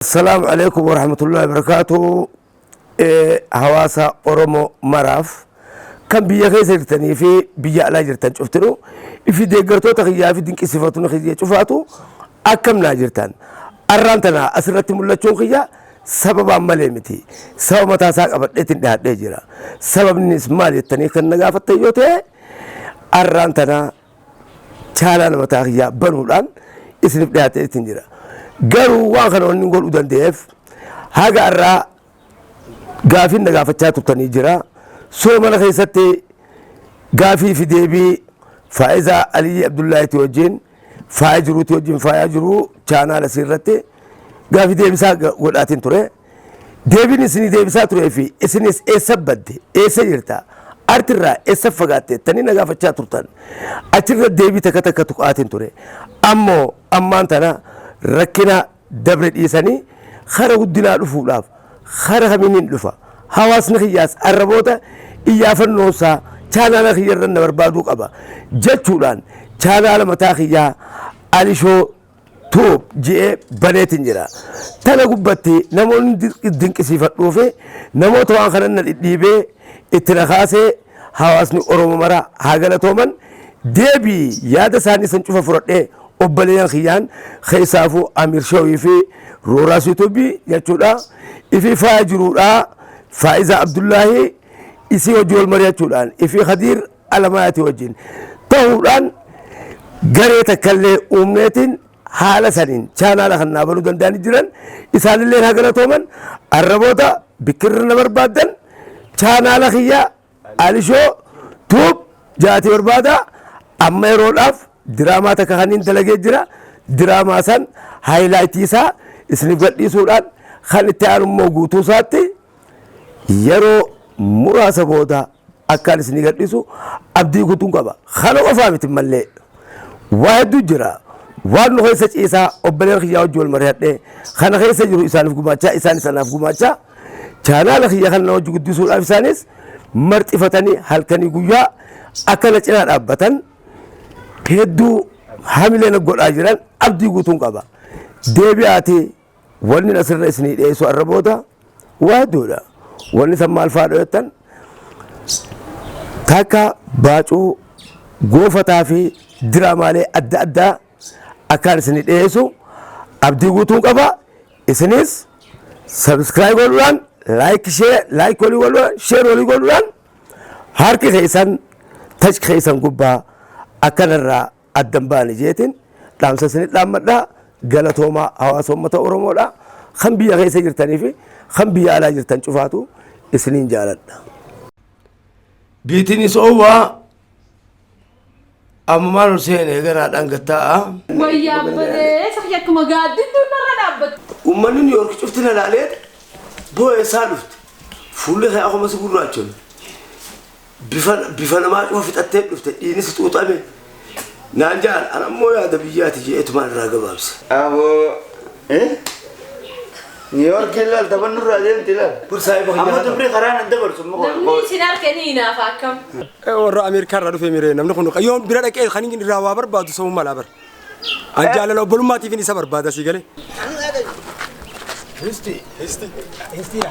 Assalaamu alaikum warahmatullahi wabarakatuh. Hawaasa Oromoo maraaf kan biyya keessa jirtanii fi biyya alaa jirtan cuftinu ifi deeggartoota kiyyaa fi dinqisiifattoonni kiyya cufaatu akkam naa jirtan. Arraan tana asirratti mul'achuun kiyya sababaan malee miti. Sababa mataa isaa qabadheetiin dhiyaadhee jira. Sababnis maal jettanii kan na gaafattan yoo ta'e, arraan tana chaanaala mataa kiyyaa banuudhaan isiniif dhiyaatee ittiin jira. Garuu waan kana wanni godhuu danda'eef haga irraa gaafiin na gaafachaa turtanii jira. Soomana keessatti gaafii fi deebii Faayizaa Aliyyi Abdullaahiiti wajjin, faaya jiruuti wajjin, faayaa jiruu chaanaala isii irratti gaafii deebisaa godhaatiin ture. Deebiin isinii deebisaa turee fi isinis eessa badde, eessa jirta, artirraa eessa fagaatte jettanii na gaafachaa turtan. Achirra deebii takka takka tuqaatiin ture. Ammoo ammaan tana rakkina dabre dhiisanii kara guddinaa dhufuudhaaf kara kamiiniin dhufa. Hawaasni kiyyaas arraboota iyyaafannoosaa chaanaala kiyyarra na barbaaduu qaba jechuudhaan chaanaala mataa kiyyaa Alishoo Tube je'ee baneetiin jira. Tana gubbatti namoonni dinqisiifadhuu fi namoota waan kana na dhidhiibee itti na kaasee hawaasni Oromoo mara haa galatooman. Deebii yaada isaanii san cufa fudhadhee obboleeyyan kiyyaan keessaafuu Amiir Shawii fi Rooraas Yuutuubii jechuudha. Ifi faaya jiruudha. Faayizaa Abdullaahii isii hojii wal mari'achuudhaan ifi Khadiir Alamaayaatii wajjin ta'uudhaan garee takkallee uumneetiin haala saniin chaanaala kan naa banuu danda'anii jiran isaanillee haa galatooman. Arraboota bikkirra na barbaaddan chaanaala kiyya Alishoo Tuub jaatii barbaada. Amma yeroodhaaf diraamaa takka kaniin dalagee jira. Diraamaa san haayilaayitii isaa isiniif gadhiisuudhaan kan itti aanu immoo guutuu isaatti yeroo muraasa booda akkaan isinii gadhiisu abdii guutuun qaba. Kana qofaa miti mallee waa hedduu jira. Waan nu keessa ciisaa obboleen kiyyaa wajji wal mari'adhee kana keessa jiru isaaniif gumaachaa, isaanis anaaf gumaachaa, chaanaala kiyya kana wajji guddisuudhaaf isaanis marxifatanii halkanii guyyaa akka na cinaa dhaabbatan hedduu hamilee na godhaa jiran abdii guutuun qaba. Deebi'aatii wanni asirra isinii dhiyeessu arra booda waa hedduudha. Wanni san maal faadha jettan, takka baacuu goofataa fi diraamaalee adda addaa akkaan isinii dhiyeessu abdii guutuun qaba. Isinis subscribe godhuudhaan, like, share, like walii godhuudhaan, share walii godhuudhaan harki keessan tach keessan gubbaa akkanarraa addan baane jeetiin dhaamsa isinit dhaammadha. Galatoomaa hawaasa uummata Oromoodha. Kan biyya keessa jirtanii fi kan biyya alaa jirtan cufaatu isiniin jaaladha. Biitiinis oowwaa ammumaan ol seenee ganaadhaan gattaa'a. Wayyaa badee sakki akkuma gaaddidduun narra dhaabbatti. Uummanni Niw Yoork cufti na laalee boo'ee isaa dhufte. Fuulli kee akkuma si gurraachome. Bifa bifa namaa cufa fixattee dhufte, dhiigni si xuuxame. Naan ja'an, an ammoo yaada biyyaati je'eetumaan irraa gabaabse. Aboo eh New York ilaal, taphannu irraa deemti ilaal. Bar saahiba kiyya Amma kana. dubri karaa nan dabarsu immoo. Namni isin harka ni hinaafa akkam. Warra Ameerikaa irraa dhufee miree namni kun yoon bira dhaqee kan inni irraa waa barbaadu sabuu malaa bara. An jaalala obbolummaatiif isa barbaada sii galee. Histi. Histi. Histiidha.